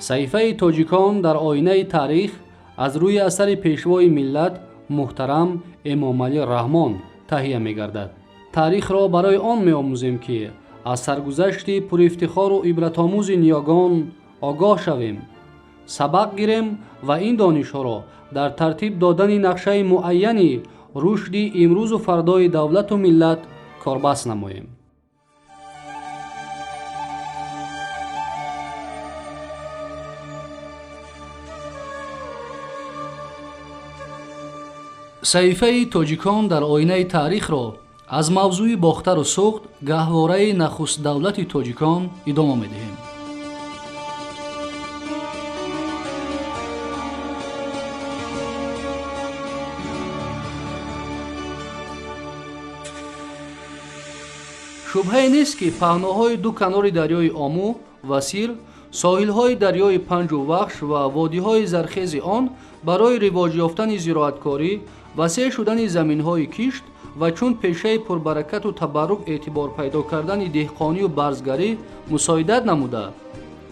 Саҳифаи тоҷикон дар оинаи таърих аз рӯи асари пешвои миллат муҳтарам Эмомалӣ Раҳмон таҳия мегардад. Таърихро барои он меомӯзем, ки аз саргузашти пурифтихору ибратомӯзи ниёгон огоҳ шавем, сабақ гирем ва ин донишҳоро дар тартиб додани нақшаи муайяни рушди имрӯзу фардои давлату миллат корбаст намоем. Саҳифаи тоҷикон дар оинаи таърихро аз мавзӯи Бохтару Суғд, гаҳвораи нахустдавлати тоҷикон, идома медиҳем. Шубҳае нест, ки паҳноҳои ду канори дарёи Омӯ ва Сир, соҳилҳои дарёи Панҷу Вахш ва водиҳои зархези он барои ривоҷ ёфтани зироаткорӣ, васеъ шудани заминҳои кишт ва чун пешаи пурбаракату табаррук эътибор пайдо кардани деҳқонию барзгарӣ мусоидат намуда,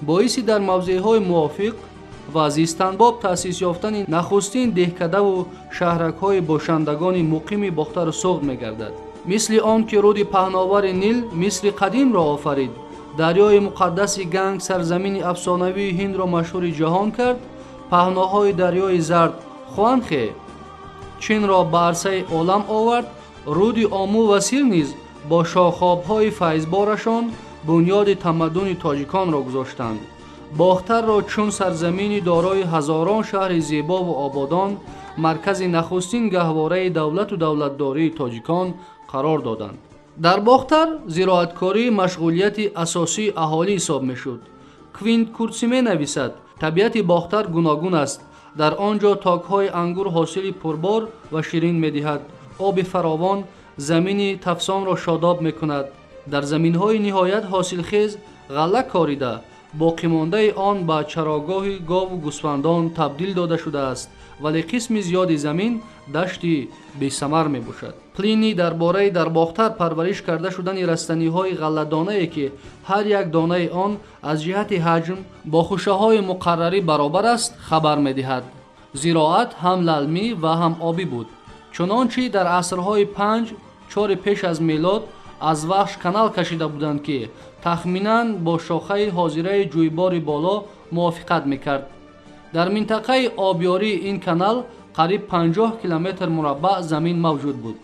боиси дар мавзеъҳои мувофиқ ва зистанбоб таъсис ёфтани нахустин деҳкадаву шаҳракҳои бошандагони муқими Бохтару Суғд мегардад. Мисли он ки руди паҳновари Нил Мисри қадимро офарид, дарёи муқаддаси Ганг сарзамини афсонавии Ҳиндро машҳури ҷаҳон кард, паҳноҳои дарёи Зард Хуанхе Чинро ба арсаи олам овард, руди Омӯ ва Сир низ бо шохобҳои файзборашон бунёди тамаддуни тоҷиконро гузоштанд. Бохтарро чун сарзамини дорои ҳазорон шаҳри зебову ободон маркази нахустин гаҳвораи давлату давлатдории тоҷикон қарор доданд. Дар Бохтар зироаткорӣ машғулияти асосии аҳолӣ ҳисоб мешуд. Квинт Куртсий менависад: табиати Бохтар гуногун аст. Дар он ҷо токҳои ангур ҳосили пурбор ва ширин медиҳад. Оби фаровон замини тафсонро шодоб мекунад. Дар заминҳои ниҳоят ҳосилхез ғалла корида, боқимондаи он ба чарогоҳи гову гӯсфандон табдил дода шудааст, вале қисми зиёди замин дашти бесамар мебошад. Плиний дар бораи дар Бохтар парвариш карда шудани растаниҳои ғалладонае, ки ҳар як донаи он аз ҷиҳати ҳаҷм бо хушаҳои муқаррарӣ баробар аст, хабар медиҳад. Зироат ҳам лалмӣ ва ҳам обӣ буд. Чунончи дар асрҳои 5-4 пеш аз мелод аз Вахш канал кашида буданд, ки тахминан бо шохаи ҳозираи ҷӯйбори боло мувофиқат мекард. Дар минтақаи обёрии ин канал қариб 50 километр мураббаъ замин мавҷуд буд.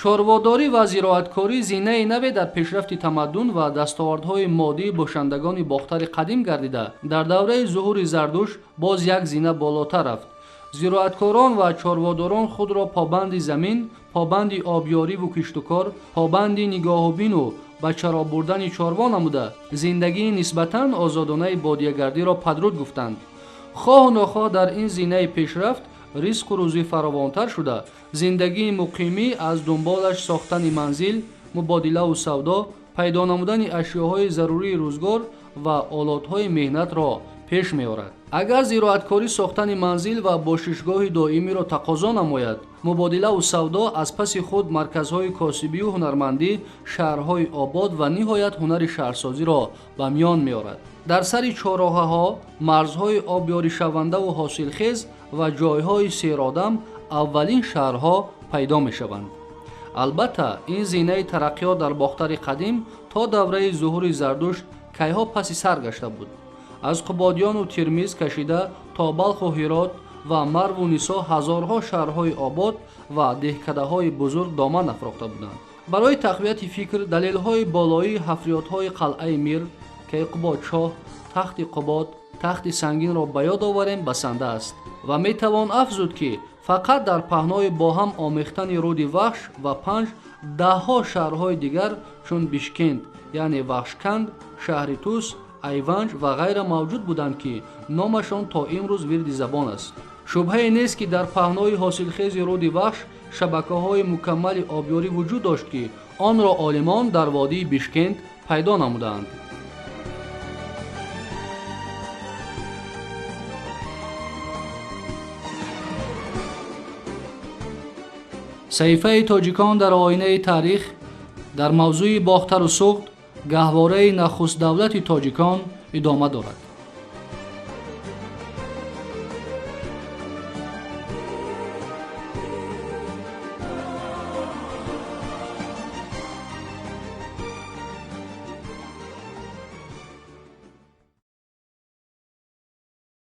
Чорводорӣ ва зироаткорӣ зинаи наве дар пешрафти тамаддун ва дастовардҳои моддии бошандагони Бохтари қадим гардида, дар давраи зуҳури Зардушт боз як зина болотар рафт. Зироаткорон ва чорводорон худро побанди замин, побанди обёриву киштукор, побанди нигоҳубину ба чаро бурдани чорво намуда, зиндагии нисбатан озодонаи бодиягардиро падруд гуфтанд. Хоҳу нохоҳ дар ин зинаи пешрафт ризқу рӯзӣ фаровонтар шуда, зиндагии муқимӣ аз дунболаш сохтани манзил, мубодилаву савдо, пайдо намудани ашёҳои зарурии рӯзгор ва олотҳои меҳнатро пеш меорад. Агар зироаткорӣ сохтани манзил ва бошишгоҳи доимиро тақозо намояд, мубодилаву савдо аз паси худ марказҳои косибию ҳунармандӣ, шаҳрҳои обод ва ниҳоят ҳунари шаҳрсозиро ба миён меорад. Дар сари чорроҳаҳо, марзҳои обёришавандаву ҳосилхез ва ҷойҳои серодам аввалин шаҳрҳо пайдо мешаванд. Албатта, ин зинаи тараққиёт дар Бохтари қадим то давраи зуҳури Зардушт кайҳо паси сар гашта буд. Аз Қубодиёну Термиз кашида то Балху Ҳирот ва Марву Нисо ҳазорҳо шаҳрҳои обод ва деҳкадаҳои бузург доман афрохта буданд. Барои тақвияти фикр далелҳои болоии ҳафриётҳои қалъаи Мир, Кейқубодшоҳ, тахти Қубод, тахти Сангинро ба ёд оварем басанда аст ва метавон афзуд, ки фақат дар паҳнои бо ҳам омехтани руди Вахш ва Панҷ даҳҳо шаҳрҳои дигар чун Бишкент, яъне Вахшканд, шаҳри Тус, Айванҷ ва ғайра мавҷуд буданд, ки номашон то имрӯз вирди забон аст. Шубҳае нест, ки дар паҳнои ҳосилхези руди Вахш шабакаҳои мукаммали обёрӣ вуҷуд дошт, ки онро олимон дар водии Бишкент пайдо намудаанд. Саҳифаи тоҷикон дар оинаи таърих дар мавзӯи Бохтару Суғд, гаҳвораи нахустдавлати тоҷикон, идома дорад.